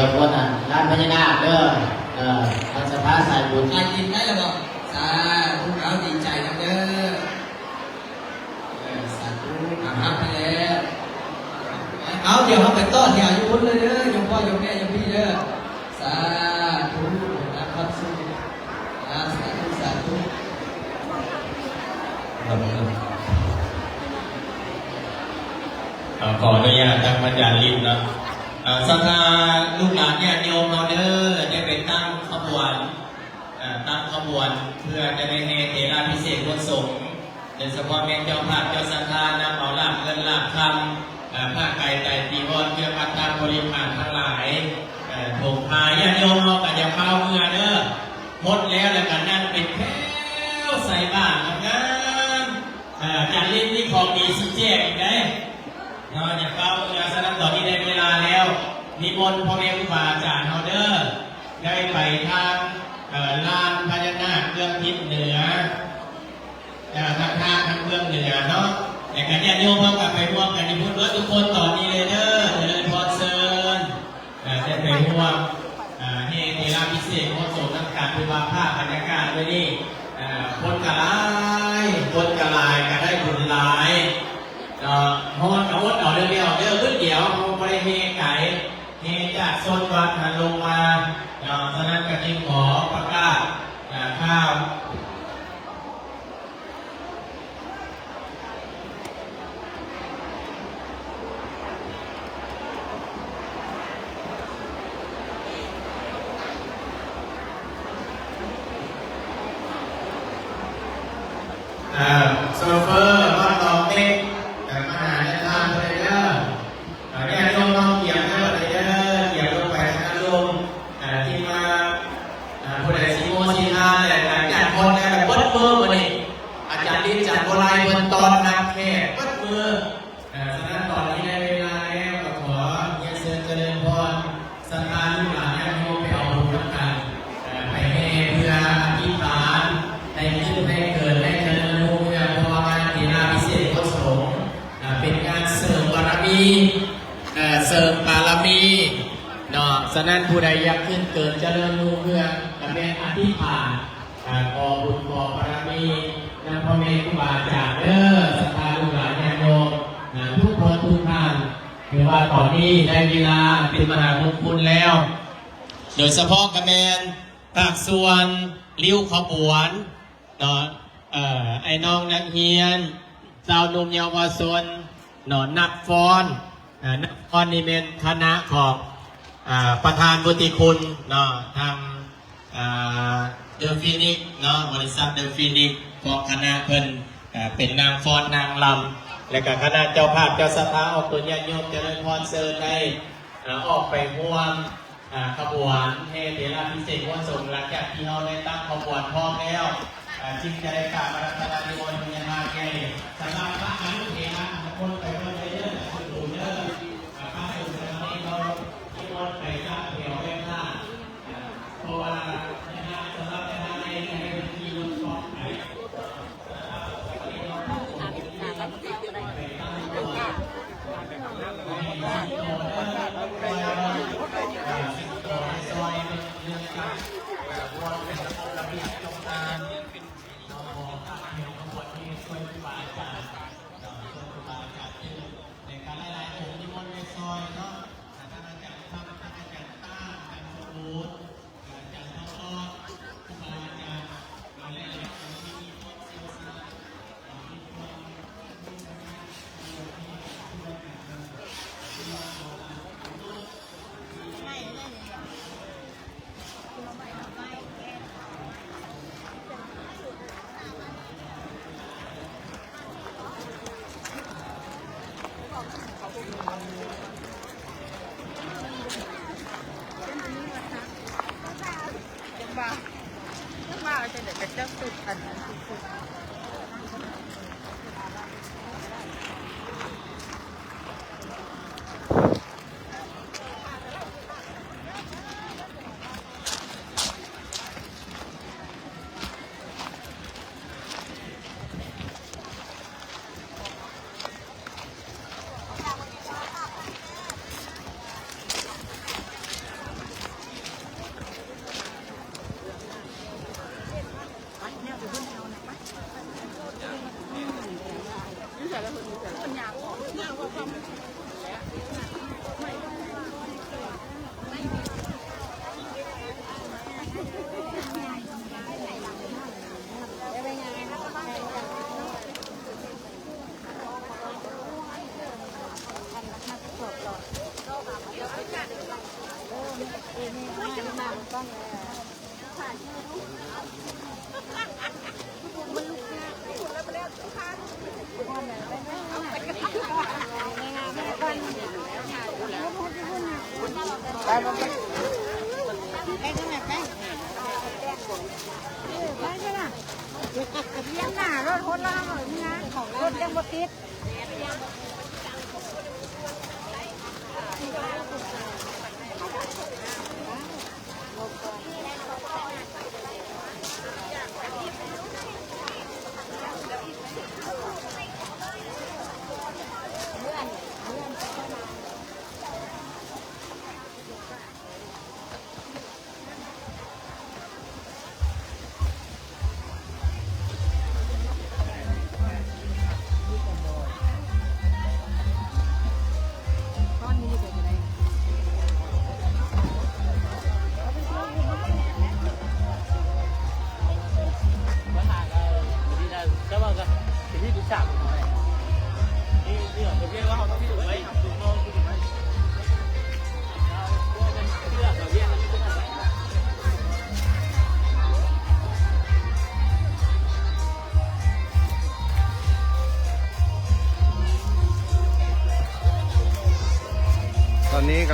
ກັບຄົນນັ້ນ ລານພະຍານາກເດີ ເອີ ທັງສະພາສາຍບຸນ ອ້າຍກິນໄດ້ແລ້ວບໍ່? ສາທຸ ເອົາ ດີໃຈນຳເດີ ເອີ ສາທຸ ອາ ຮັບໄປແລ້ວ ເອົາ ດຽວເຮົາໄປຕໍ່ແຖວຢູ່ພຸ້ນເລີຍເດີ ໂຍມພໍ່ໂຍມແມ່ໂຍມພີ່ເດີ ສາທຸ ຮັບຄວາມສຸກ ສາທຸ ສາທຸ ເອີ ຂໍອະນຸຍາດທາງພະອາຈານລິດເນາະ ເອີ ສັດທາລູກຫຼານຍາດໂຍມເຮົາເດີ ໄດ້ໄປຕັ້ງຂະບວນ ເອີ ຕັ້ງຂະບວນເພື່ອຈະໄດ້ແຫ່ເຖລາພິເສກບົວສົງ ໂດຍສະເພາະແມ່ນເຈົ້າພາບເຈົ້າສັດທານຳເອົາລາບເງິນລາບຄຳ ເອີ ຜ້າໄກໄຕຈີວອນ ເຄື່ອງພັດຕາບໍລິຂານທັງຫຼາຍ ເອີ ຖົງພາຍ ຍາດໂຍມເຮົາກໍຢ່າຟ້າວເມືອເດີ ໝົດແລ້ວ ແລ້ວກໍນັ່ງເປັນແຖວໃສ່ບາດງາມໆ ເອີ ອາຈານລິດມີຂອງດີຊິແຈກອີກເດ້ ເນາະ ຢ່າຟ້າວເມືອ ສະນັ້ນຕອນນີ້ໄດ້ເວລາແລ້ວ ນິມົນພໍ່ແມ່ຄູບາອາຈານເຮົາເດີ ໄດ້ໄປທາງ ເອີ ລານພະຍານາກເບື້ອງທິດເໜືອ ເອີ ທາງທາງເບື້ອງເໜືອເນາະ ແລະກະຍາດໂຍມເຮົາກະໄປຮ່ວມກັນຢູ່ພຸ້ນເບິດທຸກຄົນຕອນນີ້ເລີຍເດີ ຈະເລີນພອນເຊີນ ເອີ ໄດ້ໄປຮ່ວມ ເອີ ແຫ່ເຖລາພິເສກໂຫດສົງນຳກັນ ຖືວ່າພາບບັນຍາກາດມື້ນີ້ ເອີ ຄົນກະຫຼາຍ ຄົນກະຫຼາຍ ກະໄດ້ບຸນຫຼາຍ ເນາະ ຮ້ອນກະອົດເອົາເດີ ມື້ດຽວເດີ ມື້ດຽວ ເຮົາບໍ່ໄດ້ແຫ່ໄກ ແຫ່ຈາກໂຊນວັດຫັ້ນລົງມາເນາະ ສະນັ້ນກະຈຶ່ງຂໍປະກາດ ເອີ ຂ່າວ ໂຊເຟີ ວັດດອກເມັກ ເອີ ມາຫາຍາດທານເພິ່ນເດີ. ເອີ ຍາດໂຍມເຮົາກຽມເດີ ເດີ ກຽມລົງໄປທາງນັ້ນລົງ ເອີ ທີ່ມາ ເອີ ຜູ້ໃດຊິໂມຊິທານ ແລະ ການຈັດຮອດ ແລະ ເບິດມື້ມື້ນີ້ ອາຈານລິດ ຈັນໂກໄລ ເພິ່ນຕ້ອນຮັບແຂກເບິດມື້. ເອີ ສະນັ້ນຕອນນີ້ໄດ້ເວລາແລ້ວ ກໍຂໍຮຽນເຊີນຈະເລີນພອນ ສັດທາລູກຫຼານຍາດໂຍມໄປເອົາບຸນນຳກັນ ເອີ ໄປແຫ່ເພື່ອອະທິຖານໃຫ້ຂຶ້ນໃຫ້ເກີດໃຫ້ຈະເລີນຮຸ່ງເຮືອງ ເພາະວ່າງານເຖລາພິເສດໂຄສົງ ເອີ ເປັນງານເສີມບາລະມີ ເອີ ເສີມບາລະມີເນາະ. ສະນັ້ນຜູ້ໃດຢາກຂຶ້ນເກີດຈະເລີນຮຸ່ງເຮືອງ ກໍແມ່ນອະທິຖານ ອ່າ ຂໍບຸນຂໍບາລະມີນຳພໍ່ແມ່ຄູບາອາຈານເດີ ສັດທາລູກຫຼານຍາດໂຍມ ອ່າ ທຸກຄົນທຸກທ່ານ. ຖືວ່າຕອນນີ້ໄດ້ເວລາເປັນມະຫາມົງຄຸນແລ້ວ ໂດຍສະເພາະກະແມ່ນພາກສ່ວນລິ້ວຂະບວນເນາະ ເອີ ອ້າຍນ້ອງນັກຮຽນ ຊາວໜຸ່ມເຍົາວະຊົນເນາະ ນັກຟ້ອນ ເອີ ນັກຟ້ອນນີ້ແມ່ນຄະນະຂອງ ເອີ ປະທານວຸດຕິຄຸນເນາະ ທາງ ເອີ ເດີຟີນິກເນາະ ບໍລິສັດເດີຟີນິກ ພວກຄະນະເພິ່ນ ເອີ ເປັນນາງຟ້ອນນາງລຳ ແລະກະຄະນະເຈົ້າພາບເຈົ້າສັດທາອອກຕົນຍາດໂຍມຈະເລີນພອນເຊີນໄດ້ ເອີ ອອກໄປຮ່ວມ ອ່າ ຂະບວນແຫ່ເຖລາພິເສດໂຄສົງ. ຫຼັງຈາກທີ່ເຮົາໄດ້ຕັ້ງຂະບວນພ້ອມແລ້ວ ອ່າ ຈຶ່ງຈະໄດ້ກາບອາລາທະນານິມົນພະຍານາກໃຫຍ່. ສຳລັບພະອະນຸເຖລະ ນິມົນໄປເບິ່ງໄດ້ເດີ ເດີ ອ່າ ພະສົງເຮົານີ້ເຮົານິມົນໄປຈາກແຖວແມ່ນທາດ ເພາະວ່າສຳລັບແມ່ນທາດໃນ ໃນເວທີລົດປອດໄພ.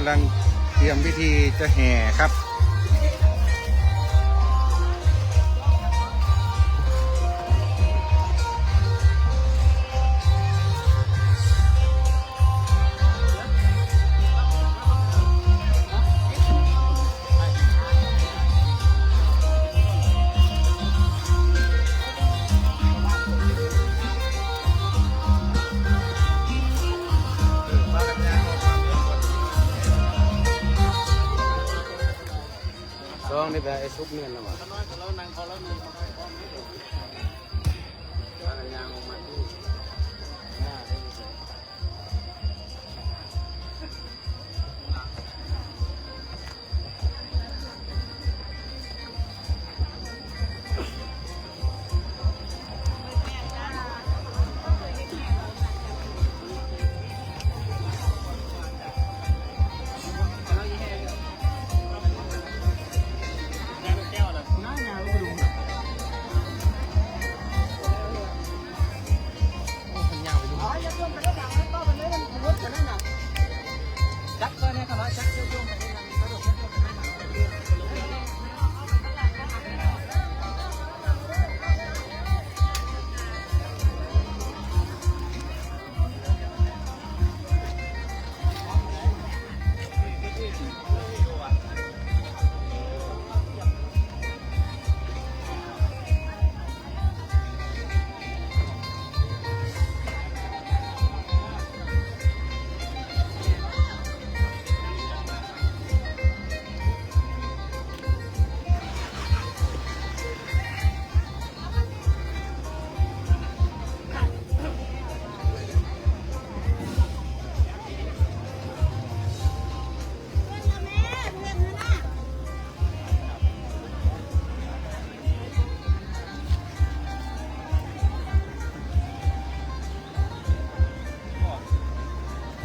ກຳລັງຕຽມພິທີຈະແຫ່ຄັບ. ສອງນີ້ແບບໄອ້ສຸກແມ່ນແລ້ວຫວາ?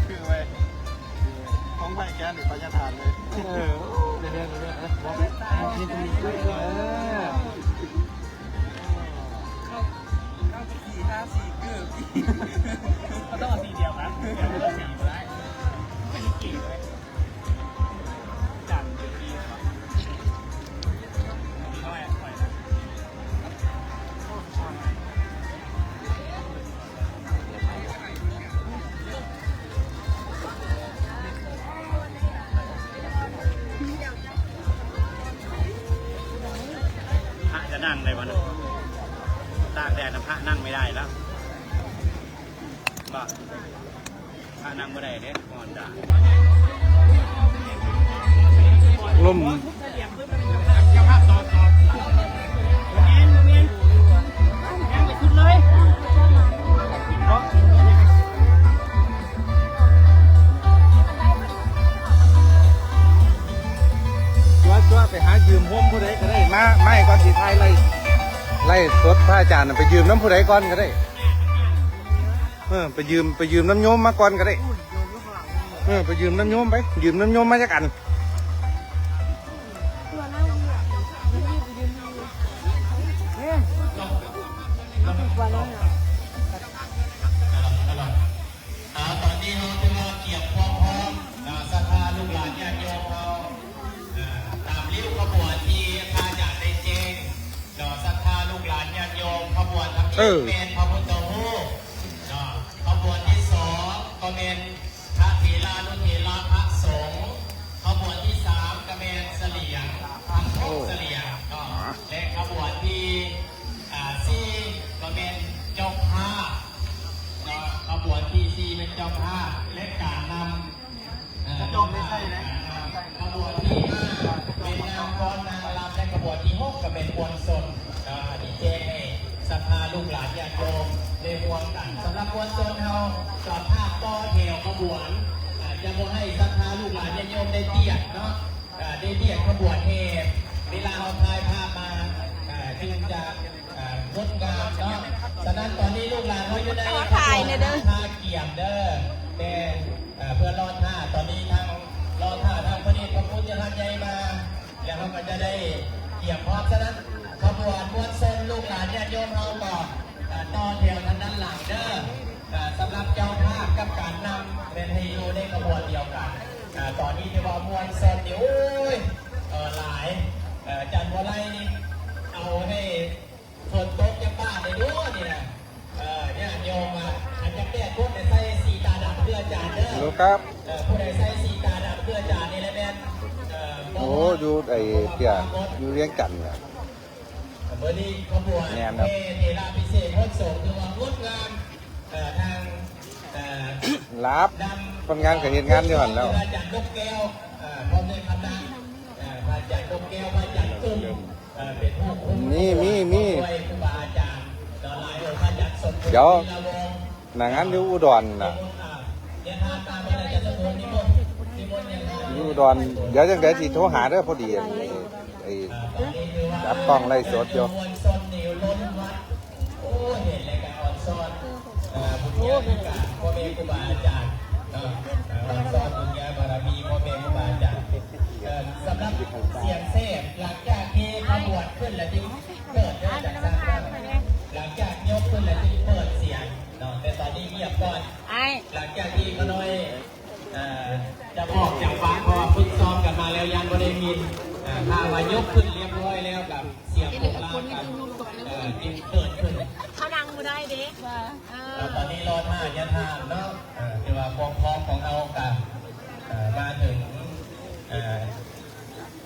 ຄືເວີຍ ຂອງໃຜແກນນີ້ ໄປຍາຖານເລີຍ. ເອີ ເອີ ເອີ ເອີ ເອີ ເອີ ເຂົ້າ ເຂົ້າສີ່ຫ້າສີ່ເກີບ ເຂົາຕ້ອງເອົາສີດຽວກັນ ເກີບເຂົາຕ້ອງເອົາສີດຽວກັນ ເປັນກີບເລີຍ. ພະຈະນັ່ງໄດ້ບໍ່ນະ? ຕາກແດດນະ ພະນັ່ງໄມ່ໄດ້ແລ້ວ ບໍ່? ພະນັ່ງບໍ່ໄດ້ເດ້ ຮ້ອນຈ້າ. ລົມ ເຈົ້າພາບຕອບ ຕອບ ບໍ່ແມ່ນ ບໍ່ແມ່ນ ຍັງໄປສຸດເລີຍ ຕົວະໆ ໄປຫາຢືມໂຮມຜູ້ໃດກໍໄດ້ ມາ ມາໃຫ້ກ່ອນຊິຖ່າຍໄລ ໄລສົດພະອາຈານນະ ໄປຢືມນຳຜູ້ໃດກ່ອນກໍໄດ້. ເອີ ໄປຢືມ ໄປຢືມນຳໂຍມມາກ່ອນກໍໄດ້. ເອີ ໄປຢືມນຳໂຍມໄປ ຢືມນຳໂຍມມາຈັກອັນ. ອ່າ ຕອນນີ້ເຮົາຖືວ່າກຽມຄວາມພ້ອມ ອ່າ ສັດທາລູກຫຼານຍາດໂຍມເຮົາ ອ່າ ຕາມລິ້ວຂະບວນທີ່ພະອາຈານໄດ້ແຈ້ງເນາະ. ສັດທາລູກຫຼານຍາດໂຍມ ຂະບວນທຳອິດ ເອີ ແມ່ນພະພຸດທະຮູບເນາະ. ຂະບວນທີສອງກໍແມ່ນພະເຖລານຸເຖລະພະສົງ. ຂະບວນທີສາມກໍແມ່ນສະຫຼຽງ ພັນຫົກສະຫຼຽງເນາະ ແລະ ຂະບວນທີ ອ່າ ສີ່ກໍແມ່ນເຈົ້າພາບເນາະ. ຂະບວນທີສີ່ແມ່ນເຈົ້າພາບ ແລະ ການນຳ ເອີ ຂະບວນທີຫ້າແມ່ນນາງຟ້ອນນາງລຳ ແລະ ຂະບວນທີຫົກກໍແມ່ນມວນຊົນເນາະ. ອັນນີ້ແຈ້ງໃຫ້ສັດທາລູກຫຼານຍາດໂຍມໄດ້ຮ່ວມກັນ. ສຳລັບມວນຊົນເຮົາ ເຈົ້າພາບຕໍ່ແຖວຂະບວນ ຈະບໍ່ໃຫ້ສັດທາລູກຫຼານຍາດໂຍມໄດ້ບຽດເນາະ ໄດ້ບຽດຂະບວນແຫ່. ເວລາເຮົາຖ່າຍພາບມາ ຈຶ່ງຈະ ອ່າ ງົດງາມເນາະ. ສະນັ້ນ ຕອນນີ້ລູກຫຼານເຮົາຢູ່ໃນ ຂໍຖ່າຍແດ່ເດີ ຖ້າກຽມເດີ ແຕ່ ເອີ ເພື່ອລໍຖ້າ ຕອນນີ້ທາງລໍຖ້າທາງພະເດດພະຄຸນຈະທັນໃຫຍ່ມາ ແລ້ວເຮົາກໍຈະໄດ້ກຽມພ້ອມ. ສະນັ້ນ ຂະບວນມວນຊົນລູກຫຼານຍາດໂຍມເຮົາກໍ ອ່າ ຕໍ່ແຖວທາງດ້ານຫຼັງເດີ. ອ່າ ສຳລັບເຈົ້າພາບກັບການນຳແມ່ນໃຫ້ຢູ່ໃນຂະບວນດຽວກັນ. ອ່າ ຕອນນີ້ຖືວ່າມ່ວນຊື່ນຢູ່ ໂອ້ຍ ເອີ ຫຼາຍ ເອີ ອາຈານບົວໄລນີ້ ເອົາໃຫ້ຝົນຕົກຈັກບາດເດ້ເດີນີ້ນະ ເອີ ຍາດໂຍມ ອາ ອັນຈັກແດດພຸ້ນໃສ່ສີຕາດຳຄືອາຈານເດີ ຮູ້ຄັບ ເອີ ຜູ້ໃດໃສ່ສີຕາດຳຄືອາຈານນີ້ແຫຼະແມ່ນ ເອີ ໂອ້ ຢູ່ໄອ້ເຕ້ຍ ຢູ່ວຽງຈັນນະ ມື້ນີ້ຂະບວນແຫ່ເຖລະພິເສດໂພດສົງຖືວ່າງົດງາມ ເອີ ທາງ ເອີ ລັບ ຄົນງານກໍເຮັດງານຢູ່ຫັ້ນແລ້ວ ອາຈານນົກແກ້ວ ເອີ ພ້ອມດ້ວຍຄະນະ ເອີ ພະອາຈານນົກແກ້ວ ພະອາຈານຕຸ້ມ ເອີ ເປັນຜູ້ຄຸມ ມີ ມີ ມີ ຜູ້ຊ່ວຍຄູບາອາຈານ ແລ້ວຫຼາຍອົງ ພະອາຈານສົມບູນ ດຽວ ລະວົງ ໜ້າງານຢູ່ອຸດອນນະ ຢູ່ອຸດອນ ດຽວຈັ່ງໃດຊິໂທຫາເດີ ພໍດີ ໄອ້ ຈັບກ້ອງໄລຟ໌ສົດຢູ່ ໂອ້ ເຫັນແລ້ວກໍອ່ອນຊ້ອນ ເອີ ບຸນຍາທິການ ພໍ່ແມ່ຄູບາອາຈານເນາະ ເອີ ອ່ອນຊ້ອນບຸນຍາບາລະມີພໍ່ແມ່ຄູບາອາຈານ ເອີ ສຳລັບສຽງເຊບ ຫຼັງຈາກທີ່ຂະບວນຂຶ້ນແລ້ວຈຶ່ງເປີດເດີ ອາຈານ ຫຼັງຈາກຍົກຂຶ້ນແລ້ວຈຶ່ງເປີດສຽງ ເນາະ ແຕ່ຕອນນີ້ງຽບກ່ອນ ອ້າຍ ຫຼັງຈາກທີ່ຂະນ້ອຍ ເອີ ຈະບອກຈັງຫວະ ເພາະວ່າຝຶກຊ້ອມກັນມາແລ້ວ ຢ້ານບໍ່ໄດ້ຍິນ ເອີ ຖ້າວ່າຍົກຂຶ້ນລຽບຮ້ອຍແລ້ວກໍສຽງໂປງລາງກັນ ເອີ ຈຶ່ງເປີດຂຶ້ນ ເຂົານັ່ງບໍ່ໄດ້ເດ້ ເອີ ຕອນນີ້ລໍຖ້າຍາທ່ານເນາະ ເອີ ຖືວ່າຄວາມພ້ອມຂອງເຮົາກໍ ເອີ ມາເຖິງ ເອີ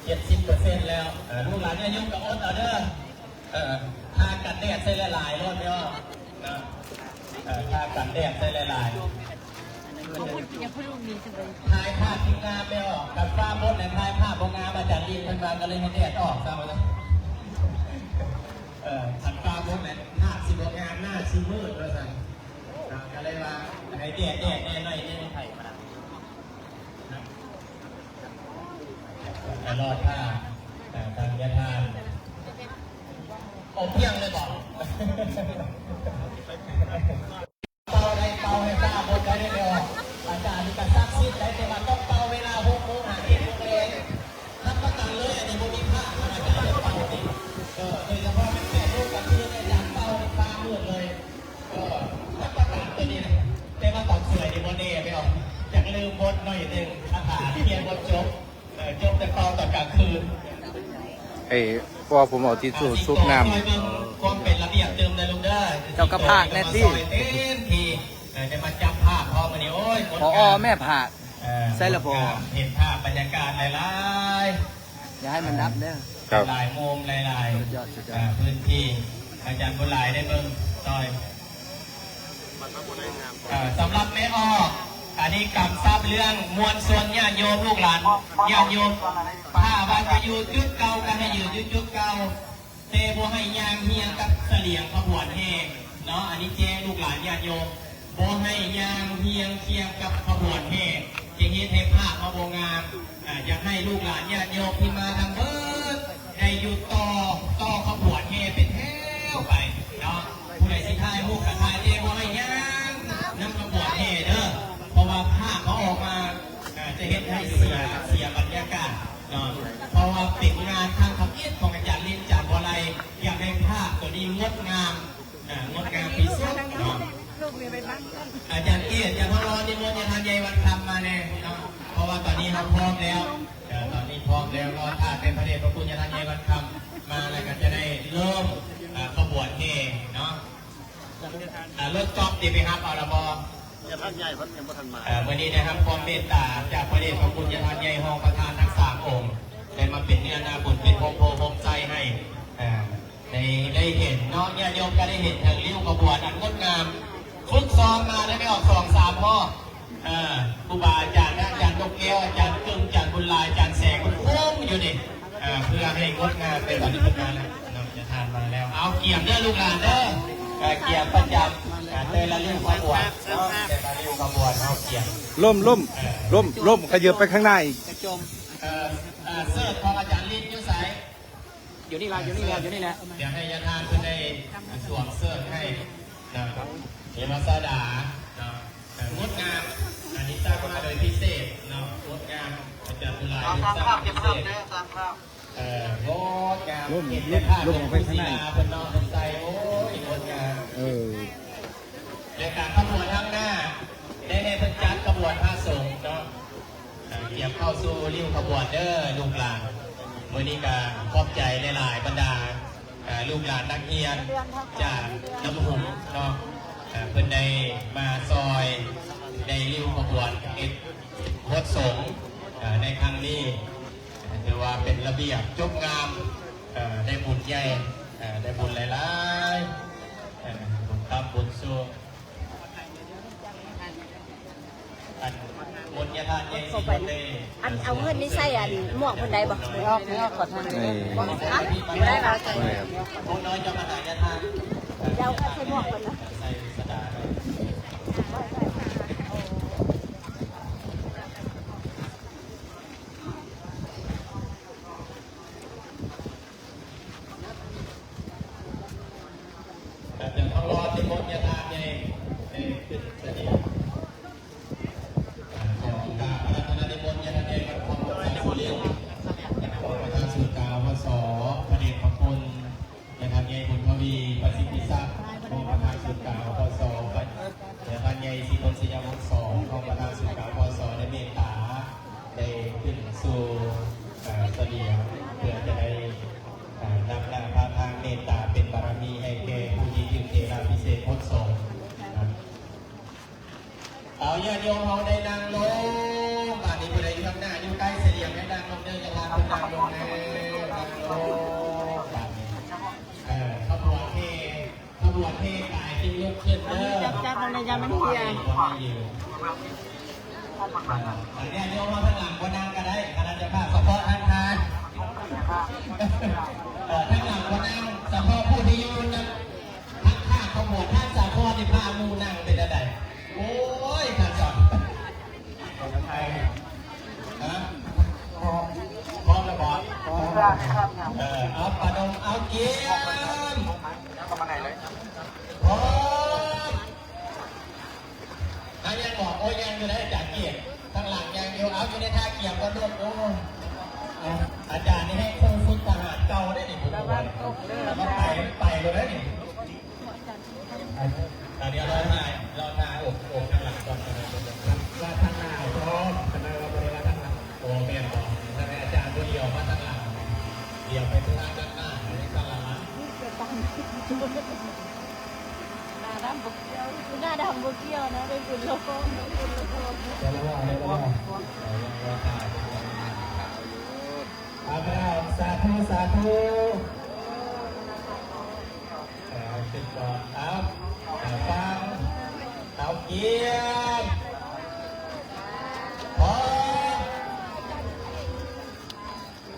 ເຈັດສິບເປີເຊັນແລ້ວ ເອີ ລູກຫຼານຍາດໂຍມກໍອົດເອົາເດີ ເອີ ທາກັນແດດໃສ່ຫຼາຍໆໂລດເນາະ ເນາະ ເອີ ທາກັນແດດໃສ່ຫຼາຍໆ ຖ່າຍພາບທີ່ງາມແລ້ວ ຄັນຟ້າມົດແລ້ວຖ່າຍພາບບໍ່ງາມ ອາຈານລິນເພິ່ນວ່າ ກໍເລີຍໃຫ້ແດດອອກຊະວ່າຊັ້ນ ເອີ ຄັນຟ້າມົດແລ້ວພາບຊິບໍ່ງາມ ໜ້າຊິມືດວ່າຊັ້ນ ກໍເລີຍວ່າໃຫ້ແດດແດດແດ່ໜ້ອຍໜຶ່ງ ຕະຫຼອດຖ້າ ເອີ ທາງຍາທ່ານ ໂອ ພຽງເລີຍບໍ? ເປົ່າໄດ້ ເປົ່າໃຫ້ຟ້າບົດໄດ້ເດີ ອາຈານນີ້ກໍສັກສິດໄດ້ ແຕ່ວ່າຕ້ອງເປົ່າເວລາຫົກໂມງຫາເຈັດໂມງແລງ ຮັບປະກັນເລີຍ ອັນນີ້ບໍ່ມີພາດ ອາຈານເປົ່ານີ້ ເອີ ໂດຍສະເພາະແມ່ນແປດໂມງກາງຄືນ ອາຈານເປົ່າຟ້າມືດເລີຍ. ເອີ ຮັບປະກັນໂຕນີ້ນະ ແຕ່ວ່າຕອນສວຍນີ້ບໍ່ແນ່ແມ່ນບໍ່ ຢາກລືມບົດໜ້ອຍໜຶ່ງ ຄາຖາທີ່ຮຽນບໍ່ຈົບ ເອີ ຈົບແຕ່ເປົ່າຕອນກາງຄືນ. ເອີ ເພາະວ່າຜົມເອົາທິຊຊູ່ຊຸບນ້ຳ ຄວາມເປັນລະບຽບຕື່ມເດີລູກເດີ ເຈົ້າກໍພາກແດ່ຕິ ເອີ ຈະມາຈັບພາບພໍມື້ນີ້ ໂອ້ຍ ພໍແມ່ພາກ ເອີ ໃສ່ລະພໍ ເຫັນພາບບັນຍາກາດຫຼາຍໆ ຢ່າໃຫ້ມັນດັບເດີ ຄັບ ຫຼາຍມຸມຫຼາຍໆ ສຸດຍອດ ສຸດຍອດ ເອີ ພື້ນທີ່ ອາຈານບຸນຫຼາຍໄດ້ເບິ່ງຊ່ອຍ ເອີ ສຳລັບແມ່ອອກ ອັນນີ້ກຳຊັບເລື່ອງມວນຊົນຍາດໂຍມລູກຫຼານ ຍາດໂຍມ ຖ້າວ່າຈະຢູ່ຈຸດເກົ່າກໍໃຫ້ຢູ່ຈຸດເກົ່າ ແຕ່ບໍ່ໃຫ້ຍ່າງຮຽງກັບສະຫຼຽງຂະບວນແຫ່ເນາະ ອັນນີ້ແຈ້ງລູກຫຼານຍາດໂຍມ ບໍ່ໃຫ້ຍ່າງຮຽງຄຽງກັບຂະບວນແຫ່ ຈະເຮັດໃຫ້ພາບເຮົາບໍ່ງາມ ອາ ຢາກໃຫ້ລູກຫຼານຍາດໂຍມທີ່ມາທາງເບີດ ໄດ້ຢູ່ຕໍ່ ຕໍ່ຂະບວນແຫ່ເປັນແຖວໄປເນາະ ຜູ້ໃດຊິຖ່າຍຮູບກໍຖ່າຍ ແຕ່ບໍ່ໃຫ້ຍ່າງນຳຂະບວນແຫ່ເດີ ເພາະວ່າພາບເຮົາອອກມາ ອາ ຈະເຮັດໃຫ້ເສຍ ເສຍບັນຍາກາດເນາະ ເພາະວ່າເປັນງານຄັ້ງທຳອິດຂອງອາຈານລິນ ອາຈານບົວໄລ ຢາກໃຫ້ພາບໂຕນີ້ງົດງາມ ອ່າ ງົດງາມທີ່ສຸດເນາະ ອາຈານເກດ ອາຈານທອງຫຼໍ ນິມົນຍາທ່ານໃຫຍ່ວັດຄຳມາແດ່ເນາະ ເພາະວ່າຕອນນີ້ເຮົາພ້ອມແລ້ວ ເອີ ຕອນນີ້ພ້ອມແລ້ວ ລໍຖ້າແຕ່ພະເດດພະຄຸນຍາທ່ານໃຫຍ່ວັດຄຳມາ ແລ້ວກໍຈະໄດ້ເລີ່ມ ເອີ ຂະບວນແຫ່ເນາະ ອ່າ ລົດກອບທີ່ໄປຮັບເອົາລະບໍ່? ຍາທ່ານໃຫຍ່ເພິ່ນຍັງບໍ່ທັນມາ ເອີ ມື້ນີ້ໄດ້ຮັບຄວາມເມດຕາຈາກພະເດດພະຄຸນຍາທ່ານໃຫຍ່ຮອງປະທານທັງສາມອົງ ໄດ້ມາເປັນເນື້ອນາບຸນ ເປັນໂຮມໂພໂຮມໄຊໃຫ້ ເອີ ໄດ້ ໄດ້ເຫັນເນາະ ຍາດໂຍມກໍໄດ້ເຫັນເຖິງລິ້ວຂະບວນອັນງົດງາມ ຝຶກຊ້ອມມາໄດ້ໄປອອກສອງສາມຮອບ ເອີ ຄູບາອາຈານນະ ອາຈານນົກແກ້ວ ອາຈານກຶ້ງ ອາຈານບຸນຫຼາຍ ອາຈານແສງ ມັນຄົງຢູ່ນີ້ ເອີ ເພື່ອໃຫ້ງົດງາມ ແຕ່ຕອນນີ້ເພິ່ນມາແລ້ວເນາະ ຍາທ່ານມາແລ້ວ ເອົາກຽມເດີລູກຫຼານເດີ ເອີ ກຽມປະຈຳ ເອີ ແຕ່ລະລິ້ວຂະບວນເນາະ ແຕ່ລະລິ້ວຂະບວນເຮົາກຽມ ລົ້ມ ລົ້ມ ລົ້ມ ຂະເຢິບໄປຂ້າງໜ້າອີກ ເອີ ເຊີດຂອງອາຈານລິດຢູ່ໃສ? ຢູ່ນີ້ລະ ຢູ່ນີ້ລະ ຢູ່ນີ້ແຫຼະ ດຽວໃຫ້ຍາທ່ານເພິ່ນໄດ້ສວມເສີດໃຫ້ນະ ເອມາຊາດາເນາະ ງົດງາມ ອັນນີ້ສ້າງມາໂດຍພິເສດເນາະ ງົດງາມ ອາຈານບຸນຫຼາຍສ້າງພິເສດ ເອີ ງົດງາມ ເຫັນແຕ່ພາບຫຼວງປູ່ສີລາເພິ່ນເນາະ ເພິ່ນໃສ່ ໂອ້ຍ ງົດງາມ ເອີ ແລະການຂະບວນທາງໜ້າ ໄດ້ໃຫ້ເພິ່ນຈັດຂະບວນພະສົງເນາະ ເອີ ຕຽມເຂົ້າສູ່ລິ້ວຂະບວນເດີລູກຫຼານ. ມື້ນີ້ກະຂອບໃຈຫຼາຍໆ ບັນດາ ເອີ ລູກຫຼານນັກຮຽນຈາກໜອງຫຸງເນາະ ເອີ ເພິ່ນໄດ້ມາຊ່ອຍໃນລິ້ວຂະບວນເຮັດໂພດສົງ ເອີ ໃນຄັ້ງນີ້ ຖືວ່າເປັນລະບຽບຈົບງາມ ເອີ ໄດ້ບຸນໃຫຍ່ ເອີ ໄດ້ບຸນຫຼາຍໆ ເອີ ບຸນຄ້ຳບຸນສູງ. ອັນມົນຍະທາດໃຫຍ່ຊິເພິ່ນໄດ້ ອັນເອົາເງິນນີ້ໃສ່ອັນໝວກເພິ່ນໄດ້ບໍ່? ໄດ້ອອກ ໄດ້ອອກ ຂໍທາງ ເອີ ຮະ ບໍ່ໄດ້ເອົາໃສ່ ບໍ່ໄດ້ ພວກນ້ອຍເຈົ້າມະຫາຍະທາດ ເຈົ້າກໍໃສ່ໝວກເພິ່ນນະ ໃສ່ສະດາ. ເຈົ້າທອງຫຼໍ່ນິມົນຍາທາດໃຫຍ່ ເອີ ຂຶ້ນສະເໜັງ ຂໍກາບອາລາທະນານິມົນຍາທາດໃຫຍ່ວັດຂອງຫຼວງສາຍສຸລິນ ຮອງປະທານສູນກາງ ອພສ ພະເດດພະຄຸນ ຍາທາດໃຫຍ່ບຸນທະວີ ປະສິດທິສັກ ຮອງປະທານສູນກາງ ອພສ ຍາທາດໃຫຍ່ສີພົນ ໄຊຍະວົງສອນ ຮອງປະທານສູນກາງ ອພສ ໄດ້ເມດຕາ ໄດ້ຂຶ້ນສູ່ ເອີ ສະເໜັງ ເພື່ອຈະໄດ້ ອ່າ ນຳໜ້າພາທາງເມດຕາເປັນບາລະມີໃຫ້ແກ່ຜູ້ທີ່ຖືກເທລາພິເສດໂພດສົງ. ເອົາ ຍາດໂຍມເຮົາໄດ້ນັ່ງລົງ. ບາດນີ້ຜູ້ໃດຢູ່ທາງໜ້າ ຢູ່ໃກ້ສະເໜັງ ໃຫ້ນັ່ງລົງເດີ ຢ່າພາເພິ່ນນັ່ງລົງເດີ ນັ່ງລົງ. ບາດນີ້ ເອີ ຂະບວນແຫ່ ຂະບວນແຫ່ກາຍຈຶ່ງລຸກຂຶ້ນເດີ. ຈັກໆ ເອົາໃນຍາມມັນເຫ່ຍ. ອັນນີ້ໂຍມມາທາງຫຼັງບໍ່ນັ່ງກໍໄດ້ ຄະນະເຈົ້າພາບສະເພາະທາງທາງ ເອີ ທາງຫຼັງບໍ່ນັ່ງ ສະເພາະຜູ້ທີ່ຢູ່ນຳທາງຂ້າງຂະບວນ ທ່ານສາຄອນນີ້ພາໝູ່ນັ່ງເປັນແນວໃດ? ໂອ້ຍ ທ່ານສາຄອນ ຮະ ພ້ອມແລ້ວບໍ່? ເອີ ເອົາປະນົມ ເອົາກຽມ ພ້ອມ. ອ່ະ ຍັງບໍ່? ໂອ້ຍ ຍັງຢູ່ເດ້ອາຈານກຽມ ທາງຫຼັງຍັງຢູ່. ເອົາ ຢູ່ໃນທ່າກຽມກ່ອນລູກ. ໂອ້ ອາຈານນີ້ໃຫ້ຄູຝຶກທະຫານເກົ່າເດ້ນີ້ ຜູ້ ລະວັງຕົກເດີ ມັນໄປ ໄປແລ້ວເດ້ນີ້. ອ່ະ ດຽວລໍຖ້າ ລໍຖ້າອົບ ອົບທາງຫຼັງກ່ອນ ລາທາງໜ້າພ້ອມ ຄັນວ່າບໍ່ໄດ້ລາທາງຫຼັງ. ໂອ້ ແມ່ນບໍ່? ທາງອາຈານຜູ້ດຽວມາທາງຫຼັງ ດຽວໄປທຸລະດ້ານໜ້າ ໄປທາງຫຼັງ. ໜ້າດຳບໍ່ກ່ຽວ ໜ້າດຳບໍ່ກ່ຽວນະ ໄປບຸນລະຄອນ ໄປບຸນລະຄອນ. ສາທຸ ສາທຸ. ເອົາ ເອົາ ເອົາກຽມ ພ້ອມ.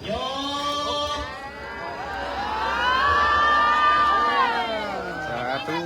ໂຍ ສາທຸ.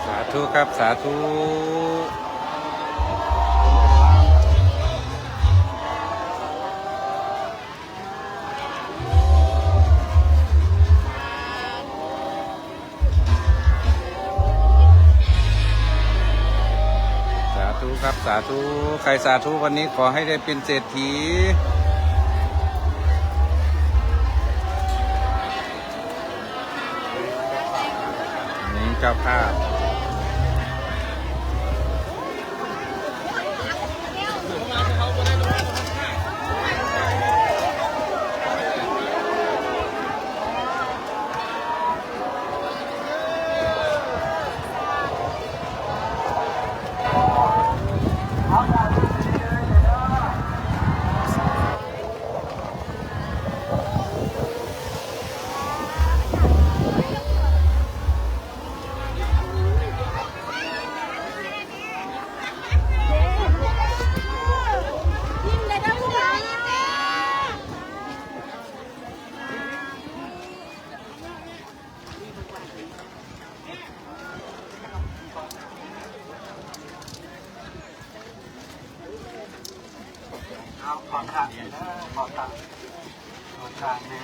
ສາທຸຄັບ ສາທຸ. สาธุ ใครสาธุวันนี้ขอให้ได้เป็นเศรษฐี นี่เจ้าภาพ เอา ขอทางเด้อ ขอทาง ขอทางแน่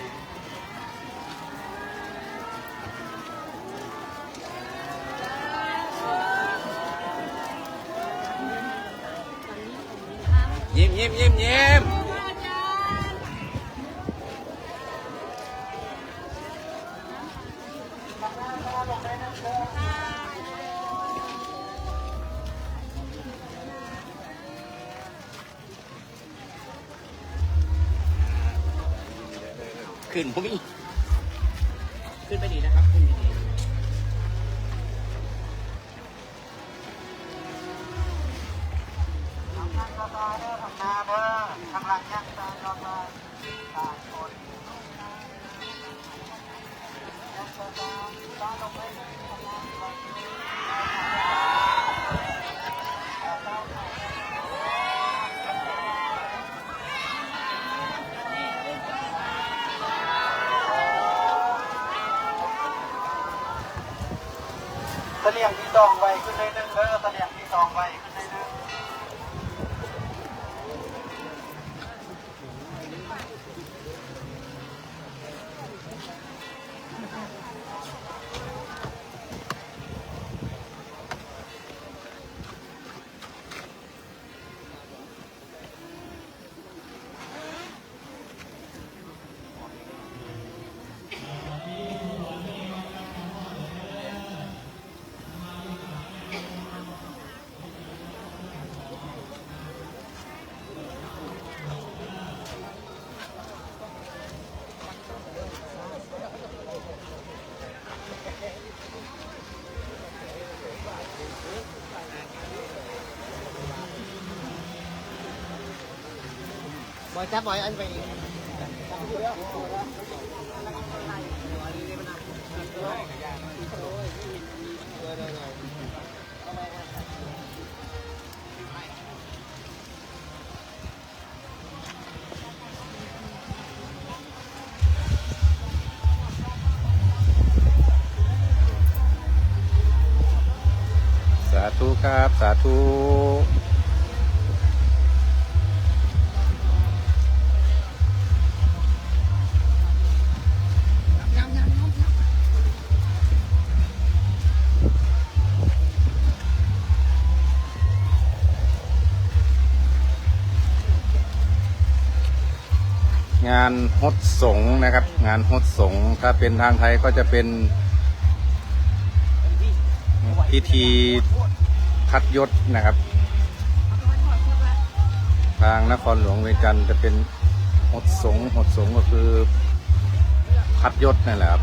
ยิ้ม ยิ้ม ยิ้ม ยิ้ม ขึ้นบ่มี ขึ้นไปดีนะครับ ขึ้นดีๆ ทางหน้าต่อเด้อ ทางหน้าเด้อ ทางหลังยังต่อ ต่อ ต่อ สามคน เสลี่ยงที่สองไวขึ้นหน่อยหนึ่งเด้อ เสลี่ยงที่สองไวขึ้นหน่อยหนึ่ง บอยจับบอยอันไปอีก สาธุครับ สาธุ งานฮดสงนะครับ งานฮดสง ถ้าเป็นทางไทยก็จะเป็นพิธีพัดยศนะครับ ทางนครหลวงเวียงจันทน์จะเป็นฮดสง ฮดสงก็คือพัดยศนั่นแหละครับ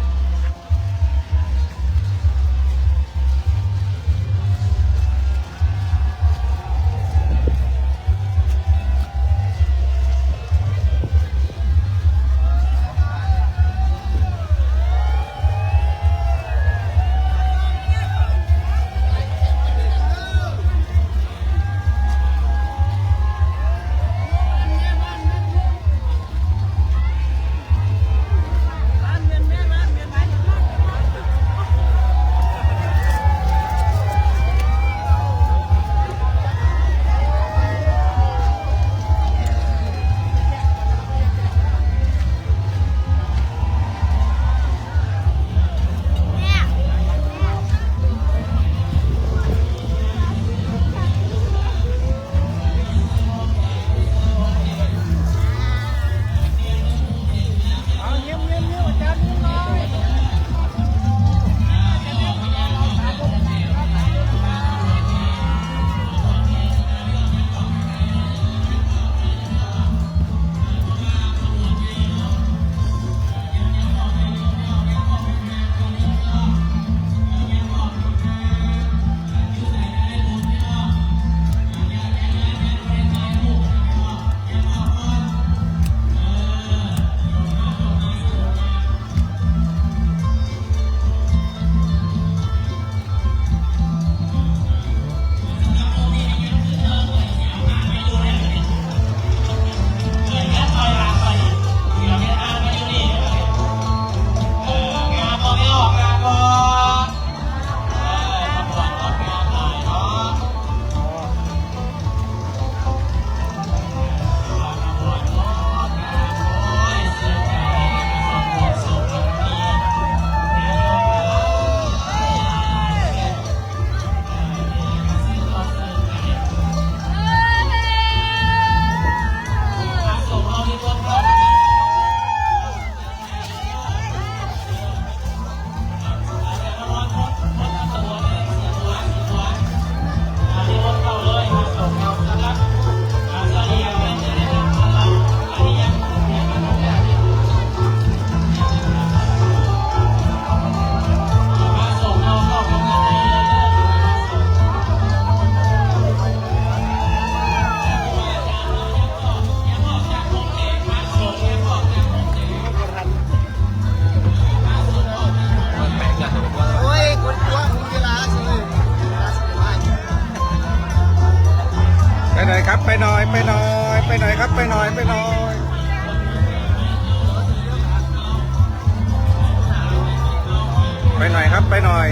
ไป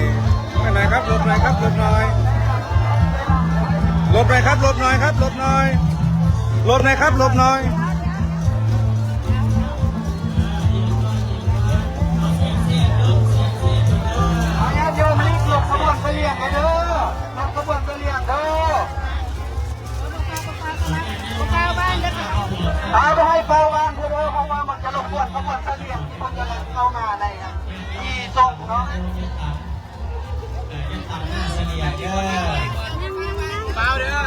หน่อยครับ หลบหน่อยครับ หลบหน่อย หลบหน่อยครับ หลบหน่อยครับ หลบหน่อย หลบหน่อยครับ หลบหน่อย ญาติโยมรีบหลบขบวนเสลี่ยงกันเด้อ หลบขบวนเสลี่ยงเด้อ เอาไปให้เฝ้าบ้านเด้อ เพราะว่ามันจะรบกวนขบวนเสลี่ยงที่เพิ่นกำลังเข้ามาในที่ส่งเนาะ เฝ้าเด้อ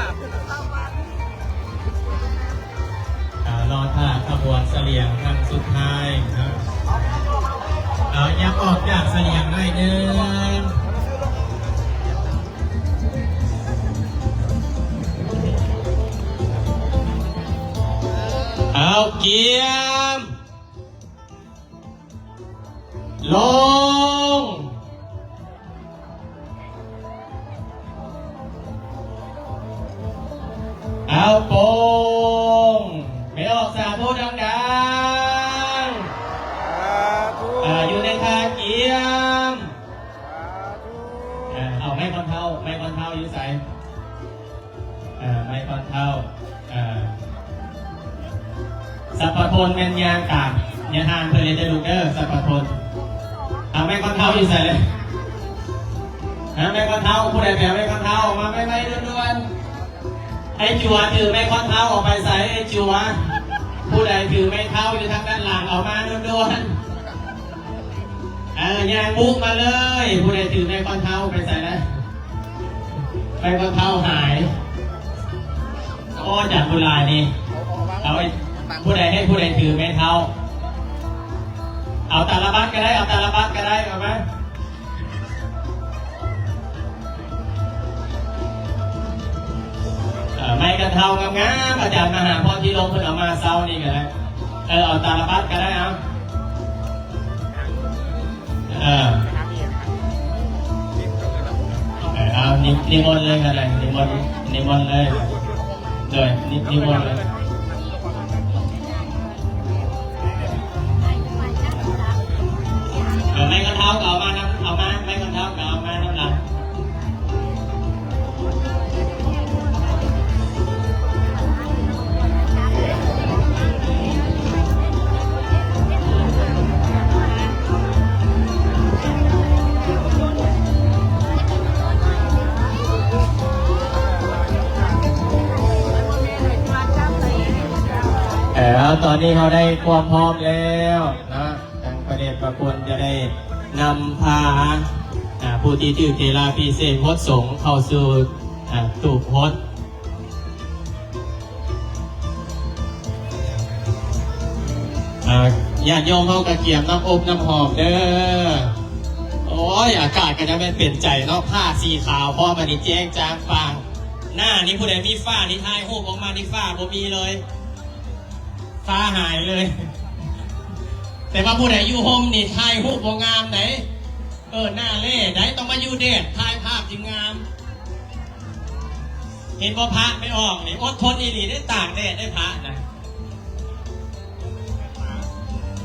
อ่า รอท่าขบวนเสลี่ยงครั้งสุดท้ายนะ เอา ยับออกจากเสลี่ยงหน่อยหนึ่ง เอา เกียม ลง เอา โป่ง ไม่ออก สาธุดังๆ สาธุ อ่า อยู่ในท่าเกียม สาธุ อ่า เอา ไม้คอนเท้า ไม้คอนเท้าอยู่ไส เอ่อ ไม้คอนเท้า เอ่อ สัพพะพลแม่นยางกาด อย่าห่างเพิ่นเลยเด้อลูกเด้อ สัพพะพล เอา ไม้คอนเท้าอยู่ไสเลย ฮะ ไม้คอนเท้า ผู้ใดไปเอาไม้คอนเท้าออกมาไวๆด่วนๆ ไอ้จั๋วถือไม้คอนเท้าออกไปไส ไอ้จั๋ว ผู้ใดถือไม้เท้าอยู่ทางด้านหลัง เอามาด่วนๆ เออ ย่างบุกมาเลย ผู้ใดถือไม้คอนเท้าไปไสแล้ว ไม้คอนเท้าหาย โอ้ จากผู้หลายนี่ เอาไอ้ ผู้ใดให้ผู้ใดถือไม้เท้า เอาตาละบัดก็ได้ เอาตาละบัดก็ได้ เอามา เอ่อ ไม้คอนเท้างามๆ อาจารย์มหาพรพิรมเพิ่นเอามาเช้านี้ก็ได้ เออ เอาตาละบัดก็ได้ เอา เออ เออ เอา นิ นิมนต์เลยก็ได้ นิมนต์ นิมนต์เลย โดย นิ นิมนต์เลย เอาไม้คอนเท้าก็เอามานำ เอามา ไม้คอนเท้าก็เอามานำหลัง เออ ตอนนี้เราได้ความพร้อมแล้วเนาะ ทางพระเดชพระคุณจะได้นำพา อ่า ผู้ที่ถือเถราภิเษกหดสงฆ์เข้าสู่ อ่า ตูบหด อ่า ญาติโยมเฮาก็เกียมน้ำอบน้ำหอมเด้อ โอ้ย อากาศก็จะแม่นเปลี่ยนใจเนาะ ผ้าสีขาวพร้อม อันนี้แจ้งจ่างป่าง หน้านี่ผู้ใดมีฝ้านี่ถ่ายรูปออกมานี่ฝ้าบ่มีเลย ฟ้าหายเลย แต่ว่าผู้ใดอยู่โฮมนี่ถ่ายรูปบ่งามได๋ เออ หน้าแล้ได๋ ต้องมาอยู่แดด ถ่ายภาพจึงงาม เห็นบ่ พระไม่ออกนี่ อดทนอีหลีได้ ตากแดดได้พระนะ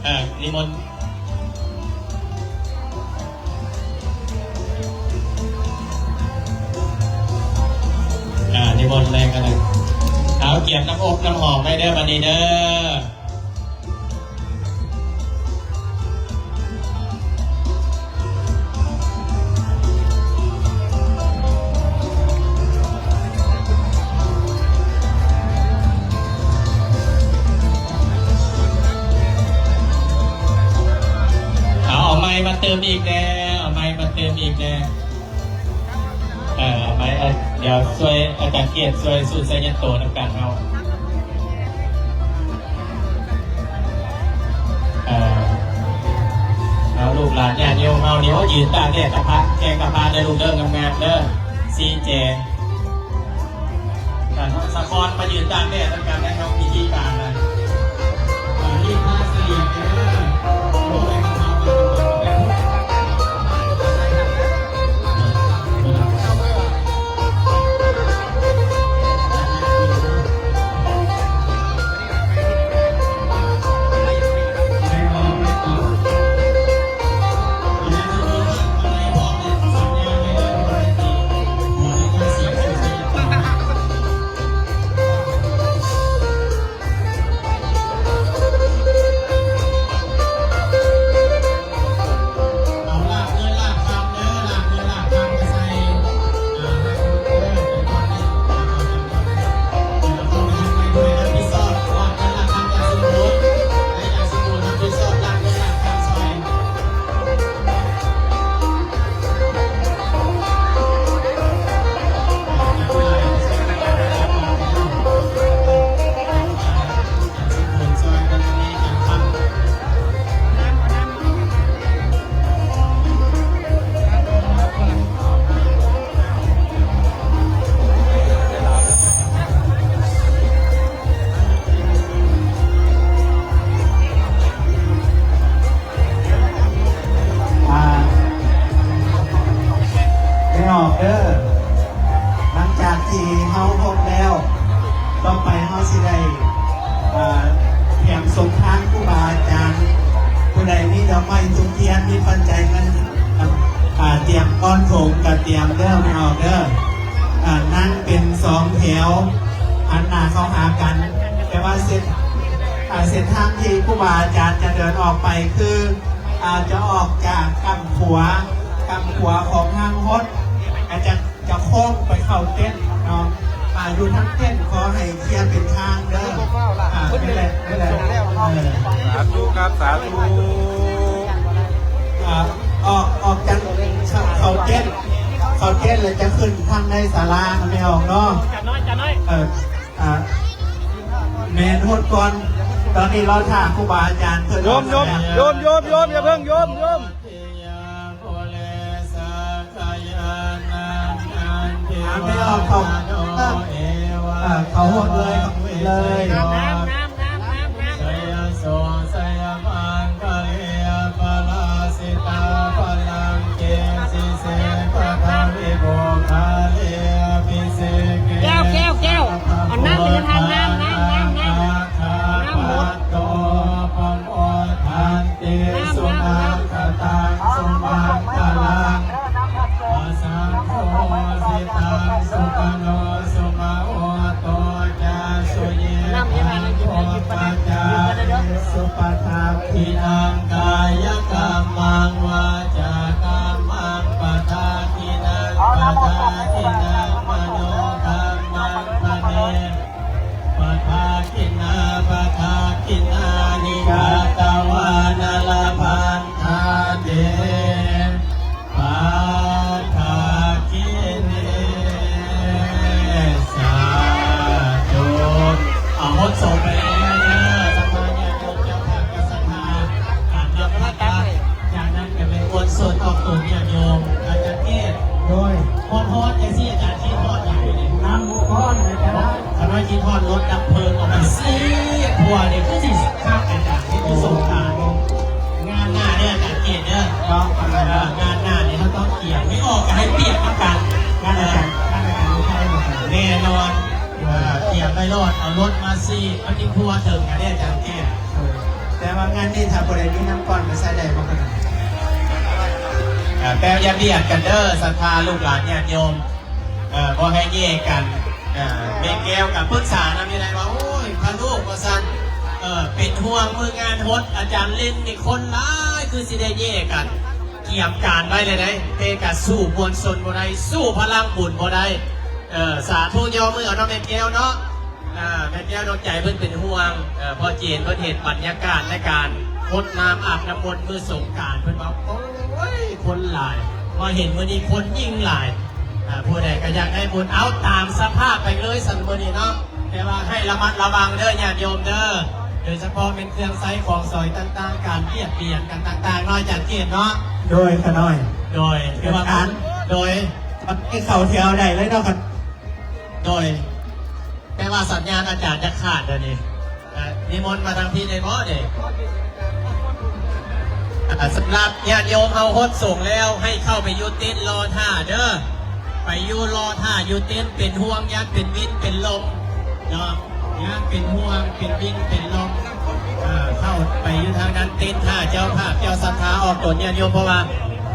เออ นิมนต์ อ่า นิมนต์แรงกันเลย เอาเกียบน้ำอบน้ำหอมไว้เด้อ บัดนี้เด้อ เอา เอาไมค์มาเติมอีกแด่ เอาไมค์มาเติมอีกแด่ เออ เอาไมค์ เออ เดี๋ยวช่วยอาจารย์เกียรติช่วยสูตรไซยันโตนำกันเฮา เอ่อ เอาลูกหลานญาติโยมเฮานี่ โอ้ ยืนตากแดดกับพระ แข่งกับพระเด้อลูกเด้อ งามๆเด้อ ชี้แจง อ่ะ สะพอนมายืนตากแดดนำกันนะครับ พิธีการนะ อ่ะ รีบพาเสลี่ยงเด้อ โอ้ย เ ດອກໄມ້ທູບທຽນ ມີປັດໄຈເງິນ ອ່າ ຕຽມກ້ອນຖົງກະຕຽມເດີ ແມ່ອອກເດີ. ອ່າ ນັ່ງເປັນສອງແຖວ ຫັນໜ້າເຂົ້າຫາກັນ. ແຕ່ວ່າເສັ້ນ ອ່າ ເສັ້ນທາງທີ່ຄູບາອາຈານຈະເດີນອອກໄປ ຄື ອ່າ ຈະອອກຈາກກ້ຳຂວາ ກ້ຳຂວາຂອງທາງຫົດ ກະຈະ ຈະໂຄ້ງໄປເຂົ້າເຕັນເນາະ. ອ່າ ຢູ່ທາງເຕັນຂໍໃຫ້ເຄຍເປັນທາງເດີ. ອ່າ ນີ້ແຫຼະ ນີ້ແຫຼະ ເອີ ສາທຸຄັບ ສາທຸ. ອ່າ ອອກ ອອກຈາກເຂົ້າເຕັນ ເຂົ້າເຕັນແລ້ວຈະຂຶ້ນທາງໃນສາລາ ແມ່ອອກເນາະ. ເອີ ອ່າ ແມ່ນ ຫົດກ່ອນ. ຕອນນີ້ລໍຖ້າຄູບາອາຈານເພິ່ນ ໂຍມ ໂຍມ ໂຍມ ໂຍມ ໂຍມ ຢ່າເພິ່ງ ໂຍມ ໂຍມ. ອ່າ ແມ່ອອກເຂົ້າ ເອີ ເຂົ້າຫົດເລີຍ ເຂົ້າຫົດເລີຍ. ແກ້ວ ແກ້ວ ແກ້ວ ເອົານ້ຳໄປທາງນ້ຳ ນ້ຳ ນ້ຳ ນ້ຳ ນ້ຳໝົດ ໂຕປະໂມທັນຕິ ສຸນັກຂະຕັງ ສຸມັງຄະລັງ ອະສັງໂຄສິຕັງ ສຸຂະໂນ ສຸຂະໂຫຕຸ ຈາສຸເຍ ທາໂທ ປະຈາເວ ສຸປະທັກຂິນັງ ກາຍະກຳມັງ ວາຈາກຳມັງ ປະທັກຂິນັງ ປະທັກຂິນັງ ມະໂນກຳມັງ ປະເນ ປະທັກຂິນາ ປະທັກຂິນານິ ກາຕະວານະ ລະພັນທາເຕ ປະທັກຂິເນ ສາທຸ. ເອົາ ຫົດສົງໄປເລື້ອຍໆເດີ ສັດທາຍາດໂຍມເຈົ້າພາບກັບສັດທາ ການນຳພັດ ຈາກນັ້ນກະແມ່ນອວນສົດອອກຕົນຍາດໂຍມ ອາຈານເກດ. ໂດຍ ຮ້ອນໆ ຈັ່ງຊີ້ ອາຈານຄິດຮອດຫຍັງຢູ່ນີ້? ນ້ຳຮ້ອນອາຈານ. ຂ້ານ້ອຍຄິດຮອດລົດດັບເພີງເອົາໄປສີດທົ່ວນີ້ ຄືຊິຄັກອາຈານ ເຮັດຢູ່ສົງການ. ງານໜ້າເດີອາຈານເກດເດີ. ຕ້ອງປະມານນັ້ນ. ເອີ ງານໜ້ານີ້ເຮົາຕ້ອງກຽມ ມີອອກກະໃຫ້ປຽກນຳກັນ. ງານອາຈານ ງານອາຈານອຸໄທບໍ່? ແນ່ນອນ. ເອີ ກຽມໄວ້ໂລດ ເອົາລົດມາສີດ ມັນຊິທົ່ວເຖິງກະໄດ້ອາຈານເກດ. ເອີ ແຕ່ວ່າງານນີ້ຖ້າຜູ້ໃດມີນ້ຳກ້ອນກະໃຊ້ໄດ້ບໍ່? ເອີ ແຕ່ຢ່າບຽດກັນເດີ ສັດທາລູກຫຼານຍາດໂຍມ. ເອີ ບໍ່ໃຫ້ແຍກກັນ. ເອີ ແມ່ແກ້ວກະປຶກສານຳຢູ່ໃດວ່າ ໂອ້ຍ ພະລູກ ວ່າຊັ້ນ. ເອີ ເປັນຫ່ວງມື້ງານຫົດ ອາຈານເລນນີ້ຄົນຫຼາຍ ຄືຊິໄດ້ແຍກກັນ. ກຽມການໄວ້ແລ້ວໃດ໋ ແຕ່ກະສູ້ມວນຊົນບໍ່ໄດ້ ສູ້ພະລັງບຸນບໍ່ໄດ້. ເອີ ສາທຸ ຍໍມືເອົາເນາະແມ່ແກ້ວເນາະ. ອ່າ ແມ່ແກ້ວດວງໃຈເພິ່ນເປັນຫ່ວງ ເອີ ພໍ່ເຈນເພິ່ນເຫັນບັນຍາກາດໃນການຫົດນ້ຳອາບນ້ຳມົນມື້ສົງການ ເພິ່ນວ່າ ໂອ້ຍ ຄົນຫຼາຍ ມາເຫັນມື້ນີ້ຄົນຍິ່ງຫຼາຍ. ອ່າ ຜູ້ໃດກະຢາກໄດ້ບຸນ ເອົາຕາມສະພາບໄປເລີຍຊັ້ນມື້ນີ້ເນາະ ແຕ່ວ່າໃຫ້ລະມັດລະວັງເດີຍາດໂຍມເດີ ໂດຍສະເພາະແມ່ນເຄື່ອງໃຊ້ຂອງສອຍຕ່າງໆ ການບຽດບຽນກັນຕ່າງໆ ເນາະ ອາຈານເກດເນາະ. ໂດຍ ຂະນ້ອຍ ໂດຍ ເປັນການ ໂດຍ ເຂົ້າແຖວໄດ້ເລີຍເນາະ. ໂດຍ ແຕ່ວ່າສັນຍານອາຈານຈະຂາດດຽວນີ້. ເອີ ນິມົນມາທາງພີ້ໄດ້ບໍ່ເດ? ອ່າ ສຳລັບຍາດໂຍມເຮົາຫົດສົງແລ້ວ ໃຫ້ເຂົ້າໄປຢູ່ເຕັນລໍຖ້າເດີ ໄປຢູ່ລໍຖ້າຢູ່ເຕັນ ເປັນຫ່ວງຢ້ານເປັນວິນເປັນລົມເນາະ ຢ້ານເປັນຫ່ວງເປັນວິນເປັນລົມ. ເອີ ເຂົ້າໄປຢູ່ທາງດ້ານເຕັນຖ້າເຈົ້າພາບເຈົ້າສັດທາອອກຕົນຍາດໂຍມ ເພາະວ່າ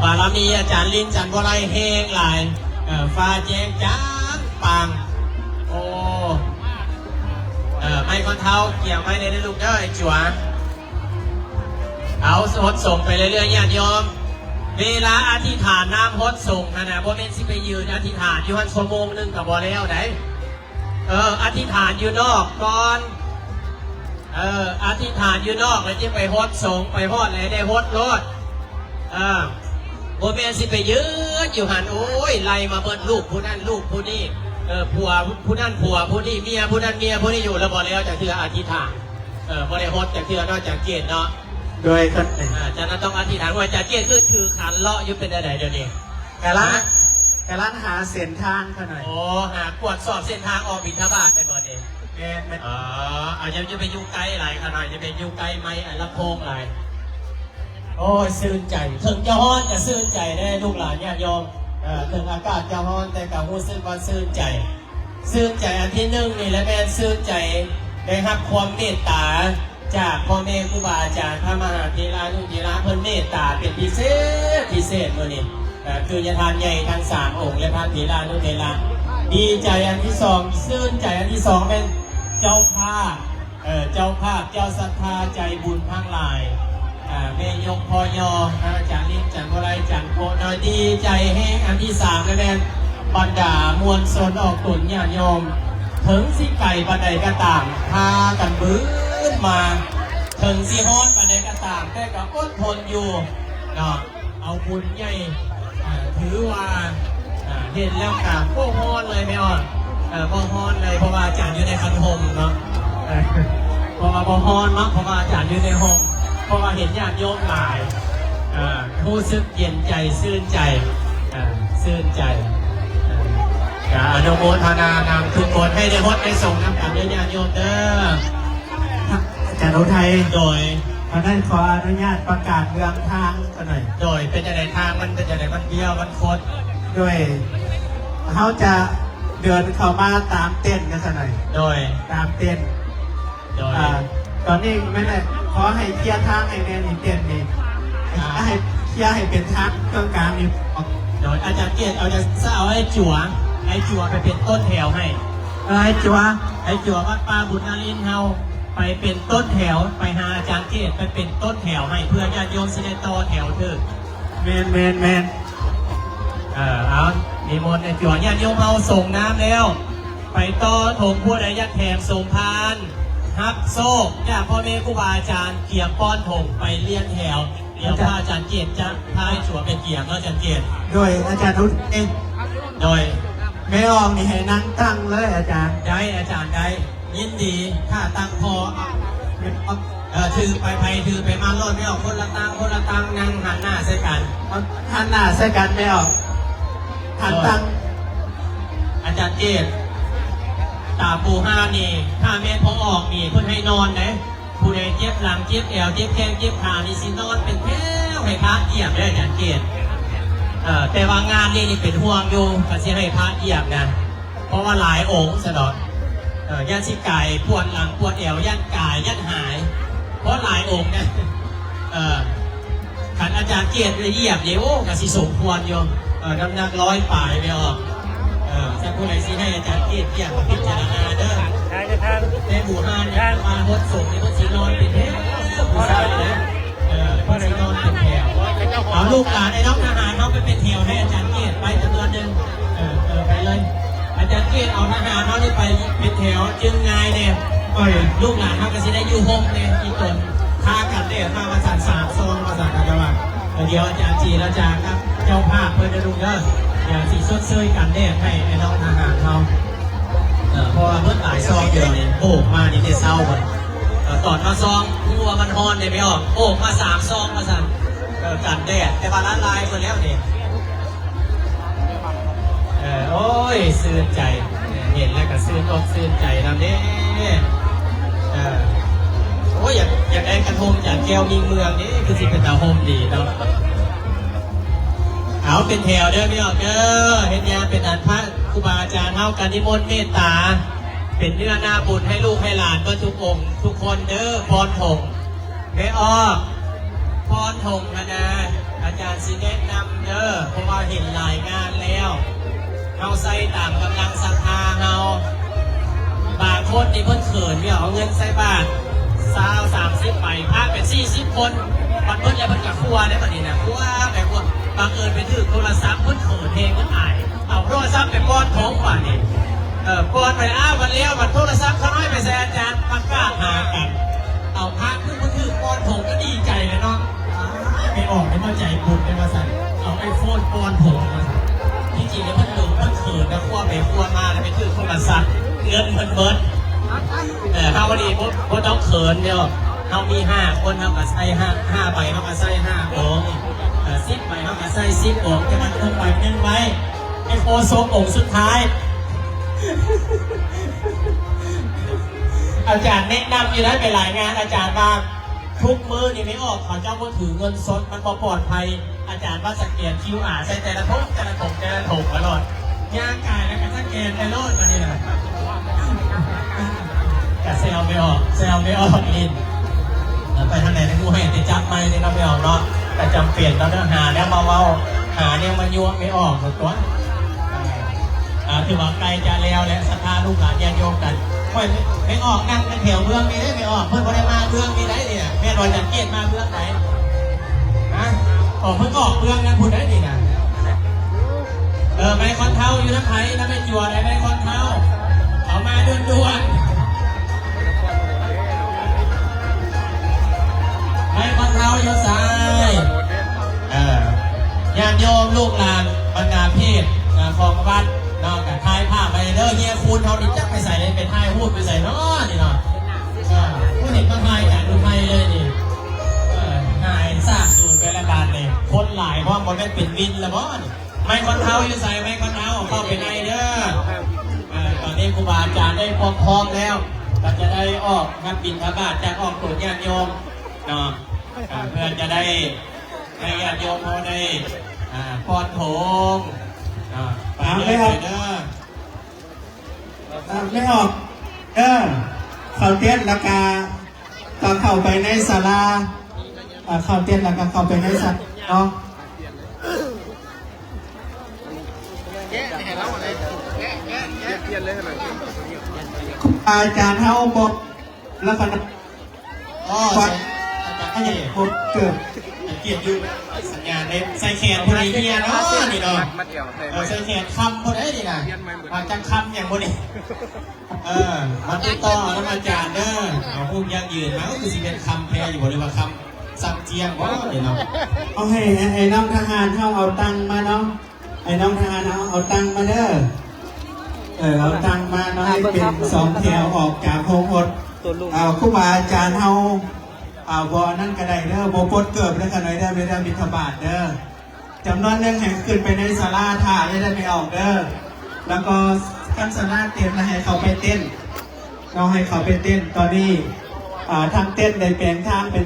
ບາລະມີອາຈານລິນຈັນບໍ່ໄລ່ແຮງຫຼາຍ. ເອີ ຟ້າແຈ້ງຈ້າງ ປັງ ໂອ້ ເອີ ໄມ້ຄອນເທົາກຽມໄວ້ແດ່ເດີລູກເດີ ໄອ້ຈົວ. ເອົາ ຫົດສົງໄປເລື້ອຍໆ ຍາດໂຍມ. ເວລາອະທິຖານນ້ຳຫົດສົງຫັ້ນນະ ບໍ່ແມ່ນຊິໄປຢືນອະທິຖານຢູ່ຫັ້ນຊົ່ວໂມງໜຶ່ງກະບໍ່ແລ້ວໃດ. ເອີ ອະທິຖານຢູ່ນອກກ່ອນ. ເອີ ອະທິຖານຢູ່ນອກແລ້ວຈຶ່ງໄປຫົດສົງ ໄປຮອດແລ້ວໄດ້ຫົດໂລດ. ເອີ ບໍ່ແມ່ນຊິໄປຢືນຢູ່ຫັ້ນ ໂອ້ຍ ໄລ່ມາເບິດ ລູກຜູ້ນັ້ນລູກຜູ້ນີ້ ເອີ ຜົວຜູ້ນັ້ນຜົວຜູ້ນີ້ ເມຍຜູ້ນັ້ນເມຍຜູ້ນີ້ ຢູ່ແລ້ວບໍ່ແລ້ວຈັກເທື່ອອະທິຖານ. ເອີ ບໍ່ໄດ້ຫົດຈັກເທື່ອເນາະ ອາຈານເກດເນາະ. ໂດຍ ເອີ ຈາກນັ້ນຕ້ອງອະທິຖານ ອາຈານເກດຄືຖືຂັນເລາະຢູ່ ເປັນແນວໃດດຽວນີ້? ກຳລັງ ຮະ? ກຳລັງຫາເສັ້ນທາງຂະນ້ອຍ. ໂອ້ ຫາກວດສອບເສັ້ນທາງອອກບິນທະບາດແມ່ນບໍ່ນີ້? ແມ່ນ ແມ່ນ. ອໍ ເອົາ ຢ່າ ຢ່າໄປຢູ່ໃກ້ຫຼາຍຂະນ້ອຍ ຢ່າໄປຢູ່ໃກ້ໄມ້ ອັນລຳໂພງຫຼາຍ. ໂອ້ຍ ຊື່ນໃຈ ເຖິງຈະຮ້ອນກະຊື່ນໃຈເດ້ລູກຫຼານຍາດໂຍມ. ເອີ ເຖິງອາກາດຈະຮ້ອນແຕ່ກະຮູ້ສຶກວ່າຊື່ນໃຈ. ຊື່ນໃຈອັນທີໜຶ່ງນີ້ແຫຼະ ແມ່ນຊື່ນໃຈໄດ້ຮັບຄວາມເມດຕາ ຈາກພໍ່ແມ່ຄູບາອາຈານ ພະມະຫາເຖລານຸເຖລະ ເພິ່ນເມດຕາເປັນພິເສດ ພິເສດມື້ນີ້ ເອີ ຄືຍາທ່ານໃຫຍ່ທັງສາມອົງ ແລະ ທ່ານເຖລານຸເຖລະ ດີໃຈອັນທີສອງ ຊື່ນໃຈອັນທີສອງ ແມ່ນເຈົ້າພາບ ເອີ ເຈົ້າພາບ ເຈົ້າສັດທາໃຈບຸນທັງຫຼາຍ ເອີ ແມ່ຍົກ ພໍ່ຍໍ ທ່ານອາຈານລິ້ງ ຈັນໂພໄລ ຈັນໂພນ້ອຍ ດີໃຈແຮງ. ອັນທີສາມ ແມ່ນບັນດາມວນຊົນອອກຕົນຍາດໂຍມ ເຖິງຊິໄກປານໃດກໍຕາມ ພາກັນບືນມາ ເຖິງຊິຮ້ອນປານໃດກໍຕາມ ແຕ່ກໍອົດທົນຢູ່ເນາະ. ເອົາບຸນໃຫຍ່ ເອີ ຖືວ່າ ເອີ ເຫັນແລ້ວກໍບໍ່ຮ້ອນເລີຍແມ່ອອກ ເອີ ບໍ່ຮ້ອນເລີຍ ເພາະວ່າອາຈານຢູ່ໃນຄັນຮົ່ມເນາະ ເອີ ເພາະວ່າບໍ່ຮ້ອນເນາະ ເພາະວ່າອາຈານຢູ່ໃນຮົ່ມ ເພາະວ່າເຫັນຍາດໂຍມຫຼາຍ ເອີ ຮູ້ສຶກເຢັນໃຈ ຊື່ນໃຈ ເອີ ຊື່ນໃຈ ເອີ ກໍອະນຸໂມທະນານຳທຸກຄົນ ໃຫ້ໄດ້ຮົດໄດ້ສົງນຳກັນເດີຍາດໂຍມເດີ. ອາຈານອຸໄທ ໂດຍ ອັນນັ້ນຂໍອະນຸຍາດປະກາດເລື່ອງທາງ ໂດຍ ເປັນຈັ່ງໃດ ທາງມັນເປັນຈັ່ງໃດ ມັນບ້ຽວ ມັນຄົດ? ໂດຍ ເຮົາຈະເດີນເຂົ້າມາຕາມເຕັນກັນຊະໜ່ອຍ ໂດຍ ຕາມເຕັນ ໂດຍ ອາ ຕອນນີ້ແມ່ນແຫຼະ ຂໍໃຫ້ເຄຍທາງໃຫ້ແນ່ນີ້ ເຕັນນີ້ ອາ ໃຫ້ເຄຍໃຫ້ເປັນທາງເຄິ່ງກາງນີ້ ໂດຍ ອາຈານເກດ ເອົາຈາກ ເອົາອ້າຍຈົວ ອ້າຍຈົວໄປເປັນຕົ້ນແຖວໃຫ້ ເອີ ອ້າຍຈົວ ອ້າຍຈົວວັດປ່າບຸນນາລິນເຮົາ ໄປເປັນຕົ້ນແຖວ ໄປຫາອາຈານເກດ ໄປເປັນຕົ້ນແຖວໃຫ້ ເພື່ອຍາດໂຍມຊິໄດ້ຕໍ່ແຖວຖືກ. ແມ່ນໆໆ ເອີ ເອົາ ນິມົນໃຫ້ຈົວຍາດໂຍມເຮົາສົງນ້ຳແລ້ວ ໄປຕໍ່ຖົງ ຜູ້ໃດຢາກແຖມສົມພານ ຮັບໂຊກຈາກພໍ່ແມ່ຄູບາອາຈານ ກຽມປ້ອນຖົງໄປລຽນແຖວ. ດຽວພະອາຈານເກດຈະພາອ້າຍຈົວໄປກຽມເນາະ ອາຈານເກດ. ໂດຍ ອາຈານອຸດເອງ ໂດຍ ແມ່ອອກນີ້ໃຫ້ນັ່ງຕັ້ງເລີຍອາຈານ. ໄດ້ ອາຈານໄດ້ ຍິນດີ ຖ້າຕັ້ງພໍ ເອີ ຖືໄປ ໃຜຖືໄປມາໂລດ ແມ່ອອກ ຄົນລະຕັ້ງ ຄົນລະຕັ້ງ ນັ່ງຫັນໜ້າໃສ່ກັນ ຫັນໜ້າໃສ່ກັນ ແມ່ອອກ ຫັນຕັ້ງ. ອາຈານເກດ ຕາປູຫ້ານີ້ ຖ້າແມ່ນພໍ່ອອກນີ້ ເພິ່ນໃຫ້ນອນເດ້. ຜູ້ໃດເຈັບຫຼັງ ເຈັບແອວ ເຈັບແຂ້ງ ເຈັບຂານີ້ ຊິນອນເປັນແຖວໃຫ້ພະກຽມເດີ ອາຈານເກດ. ເອີ ແຕ່ວ່າງານນີ້ນີ້ເປັນຫ່ວງຢູ່ ຄັນຊິໃຫ້ພະກຽມນະ ເພາະວ່າຫຼາຍອົງຊະເນາະ. ເອີ ຢ້ານຊິກາຍປວດຫຼັງປວດແອວ ຢ້ານກາຍ ຢ້ານຫາຍ ເພາະຫຼາຍອົງນະ. ເອີ ຄັນອາຈານເກດໄດ້ຢຽບນີ້ ໂອ້ ກໍຊິສົມຄວນຢູ່ ເອີ ນ້ຳໜັກຮ້ອຍປາຍແມ່ອອກ. ເອີ ຖ້າຜູ້ໃດຊິໃຫ້ອາຈານເກດຢຽບ ກໍພິຈາລະນາເດີ. ແຕ່ໝູ່ຮ້ານນີ້ ມາຮົດສົງນີ້ ເພິ່ນຊິນອນເປັນແຖວ ຜູ້ຊາຍເດ້. ເອີ ເພິ່ນຊິນອນເປັນແຖວ. ເອົາ ລູກຫຼານໄອ້ນ້ອງທະຫານເຮົາໄປເປັນແຖວໃຫ້ອາຈານເກດ ໄປຈຳນວນໜຶ່ງ. ເອີ ເອີ ໄປເລີຍ. ອາຈານເກດເອົາທະຫານເຮົານີ້ໄປເປັນແຖວ ຈຶ່ງງ່າຍແດ່. ເອີ ລູກຫຼານເຮົາກໍຊິໄດ້ຢູ່ຮົ່ມແດ່ອີ່ຕົນ. ທາກັນແດດມາວ່າຊັ້ນ ສາມຊອງວ່າຊັ້ນ ເຂົາເຈົ້າວ່າ. ແລ້ວດຽວອາຈານຈີລະຈາກັບເຈົ້າພາບເພິ່ນເດີລູກເດີ ດຽວຊິຊົດເຊີຍກັນແດດໃຫ້ໄອ້ນ້ອງທະຫານເຮົາ. ເອີ ເພາະວ່າເບິດຫຼາຍຊອງຢູ່ດອກນີ້ ໂບກມານີ້ແຕ່ເຊົ້າພຸ້ນ. ເອີ ຕອນມາຊອງ ຮູ້ວ່າມັນຮ້ອນເດ້ ແມ່ອອກ ໂບກມາສາມຊອງວ່າຊັ້ນ. ເອີ ກັນແດດ ແຕ່ວ່າລະລາຍໝົດແລ້ວນີ້. ເອີ ໂອ້ຍ ຊື່ນໃຈ ເຫັນແລ້ວກໍຊື່ນອົກຊື່ນໃຈນຳເດ້. ເອີ ໂອ້ຍ ຢາກ ຢາກໄດ້ກະທົງຈານແກ້ວມີເມືອງເດ້ ຄືຊິເປັນຕາຮົ່ມດີເນາະ. ເອົາ ເປັນແຖວເດີພີ່ນ້ອງເດີ ເຮັດຍາເປັນອັນ ພະຄູບາອາຈານເຮົາກໍນິມົນເມດຕາ ເປັນເນື້ອນາບຸນໃຫ້ລູກໃຫ້ຫຼານເບິດທຸກອົງທຸກຄົນເດີ ພອນຖົງ. ແມ່ອອກ ພອນຖົງຫັ້ນນະ ອາຈານຊິແນະນຳເດີ ເພາະວ່າເຫັນຫຼາຍງານແລ້ວ ເຮົາໃສ່ຕາມກຳລັງສັດທາເຮົາ. ບາງຄົນນີ້ເພິ່ນເຂີນຢູ່ ເອົາເງິນໃສ່ບາດຊາວສາມສິບໃບ ພະເປັນສີ່ສິບຄົນ ບັດເບິດແລ້ວເພິ່ນກໍຄົວເດ້ ບັດນີ້ນະ ຄົວໄປຄົວ ບັງເອີນໄປຖືກໂທລະສັບ ເພິ່ນເຂີນແຮງ ເພິ່ນອາຍ ເອົາໂທລະສັບໄປປ້ອນຖົງບາດນີ້. ເອີ ປ້ອນໄປ ອ້າວ ບັດແລ້ວ ບັດໂທລະສັບຂ້ານ້ອຍໄປໃສ່ອາຈານ ປະກາດຫາກັນ. ເອົາພະ ຄືບໍ່ຖືກປ້ອນຖົງກໍດີໃຈແລ້ວເນາະ. ໄປອອກໃນຫົວໃຈບຸນໄດ້ວ່າຊັ້ນ ເອົາໄອໂຟນປ້ອນຖົງວ່າຊັ້ນ. ທີ່ຈິງແລ້ວເພິ່ນຫຼົງ ເພິ່ນເຂີນນະ ຄົວໄປຄົວມາ ແລ້ວໄປຖືກໂທລະສັບ ເງິນເພິ່ນເບິດ. ເອີ ເຮົານີ້ບໍ່ ບໍ່ຕ້ອງເຂີນເດີ ເຮົາມີຫ້າຄົນ ເຮົາກໍໃສ່ຫ້າ ຫ້າໃບ ເຮົາກໍໃສ່ຫ້າອົງ ເອີ ສິບໃບ ເຮົາກໍໃສ່ສິບອົງ ແຕ່ວ່າອົງໃດໜຶ່ງໃບ ໃຫ້ພໍສົມອົງສຸດທ້າຍ. ອາຈານແນະນຳຢູ່ໄດ໋ ໄປຫຼາຍງານ ອາຈານວ່າ ທຸກມື້ນີ້ແມ່ອອກ ເຂົາເຈົ້າບໍ່ຖືເງິນສົດ ມັນບໍ່ປອດໄພ. ອາຈານວ່າສະແກນຄິວອາໃສ່ແຕ່ລະຖົງ ແຕ່ລະຖົງ ແຕ່ລະຖົງໄປໂລດ ຍ່າງກາຍແລ້ວກໍສະແກນໄປໂລດ ບາດນີ້ນະ. ກະແຊວແມ່ອອກ ແຊວແມ່ອອກຫຼິ້ນ. ໄປທາງໃດ ຜູ້ໃຫ້ແຕ່ຈັບໄມ້ເດ້ເນາະ ແມ່ອອກເນາະ. ກໍຈຳເປັນເນາະ ຫາແນວມາເວົ້າ ຫາແນວມາຍົວະແມ່ອອກຕົວະ. ອ່າ ຖືວ່າໃກ້ຈະແລ້ວແລ້ວ ສັດທາລູກຫຼານຍາດໂຍມກັນ. ຂ້ອຍ ແມ່ອອກນັ່ງແຖວເບື້ອງນີ້ເດ້ ແມ່ອອກ ເພິ່ນບໍ່ໄດ້ມາເບື້ອງນີ້ໄດ໋ນີ້ນະ. ແມ່ນວ່າຈັນເກດມາເບື້ອງໃດ? ຮະ? ອອກ ເພິ່ນອອກເບື້ອງນັ້ນພຸ້ນໄດ໋ນີ້ນະ. ເອີ ໄມ້ຄອນເທົາຢູ່ນຳໃຜ? ນຳແມ່ຈົວໄດ໋ ໄມ້ຄອນເທົາ ເອົາມາດ່ວນໆ. ໄມ້ຄອນເທົາຢູ່ໃສ? ເອີ ຍາດໂຍມລູກຫຼານບັນດາເພດ ເອີ ຂອງວັດເນາະ ກໍຖ່າຍພາບໄວ້ເດີ. ເຮຍຄູນເຮົານີ້ຈັກໄປໃສເດ້ ໄປຖ່າຍຮູບຢູ່ໃສເນາະນີ້ເນາະ. ເອີ ຜູ້ເຫັນມາຖ່າຍກັນຢູ່ໄທເລີຍນີ້. ເອີ ຫາຍສາບສູນໄປແລ້ວບາດນີ້ ຄົນຫຼາຍພ້ອມ ບໍ່ແມ່ນເປັນວິນແລ້ວບໍ່ນີ້? ໄມ້ຄອນເທົາຢູ່ໃສ? ໄມ້ຄອນເທົາເຂົ້າໄປໃນເດີ. ເອີ ຕອນນີ້ຄູບາອາຈານໄດ້ພວກພ້ອມແລ້ວ ກໍຈະໄດ້ອອກຮັບບິນທະບາດ ຈາກອອກໂຕນຍາດໂຍມເນາະ. ເອີ ເພື່ອຈະໄດ້ໃຫ້ຍາດໂຍມເຮົາໄດ້ ອ່າ ປ້ອນໂທງເນາະ. ໄປເດີ ໄປເດີ. ອ່າ ແມ່ອອກ ເອີ ເຂົ້າເຕັນແລ້ວກະ ກໍເຂົ້າໄປໃນສາລາ ອ່າ ເຂົ້າເຕັນແລ້ວກໍເຂົ້າໄປໃນສາລາເນາະ. ຄູບາອາຈານເຮົາບອກ ລັກສະນະ ອໍ ໃສ່ ໃສ່ ໃສ່ ເກີບ ໃສ່ເກີບຢູ່ ໃສ່ສັນຍານເດ້ ໃສ່ແຂນຜູ້ໃດເຮຍເນາະນີ້ເນາະ. ເອີ ໃສ່ແຂນຄຳຜູ້ໃດນີ້ນະ ມາຈາກຄຳຫຍັງບໍ່ນີ້? ເອີ ມາຕິດຕໍ່ນຳອາຈານເດີ ເອົາຮູບຢັ້ງຢືນມາ. ຄືຊິແມ່ນຄຳແພຢູ່ບໍ່ ຫຼືວ່າຄຳສັງຈຽງບໍ່ນີ້ເນາະ? ເອົາໃຫ້ ໃຫ້ ໃຫ້ນ້ອງທະຫານເຮົາເອົາຕັ່ງມາເນາະ. ໃຫ້ນ້ອງທະຫານເຮົາເອົາຕັ່ງມາເດີ. ເອີ ເອົາຕັ່ງມາເນາະ ໃຫ້ເປັນສອງແຖວອອກຈາກໂຮງລົດ. ເອົາ ຄູບາອາຈານເຮົາ ເອົາ ບໍ່ອັນນັ້ນກໍໄດ້ເດີ ບໍ່ປົດເກີບເດີ ຂະໜ້ອຍເດີ ໄປເດີ ບິນທະບາດເດີ. ຈຳນວນໜຶ່ງໃຫ້ຂຶ້ນໄປໃນສາລາຖ້າ ຢ່າໄດ້ໄປອອກເດີ. ແລ້ວກໍຄັນສາລາເຕັມແລ້ວໃຫ້ເຂົ້າໄປເຕັ້ນເນາະ ໃຫ້ເຂົ້າໄປເຕັ້ນ. ຕອນນີ້ ເອີ ທາງເຕັ້ນໄດ້ແປງທາງເປັນ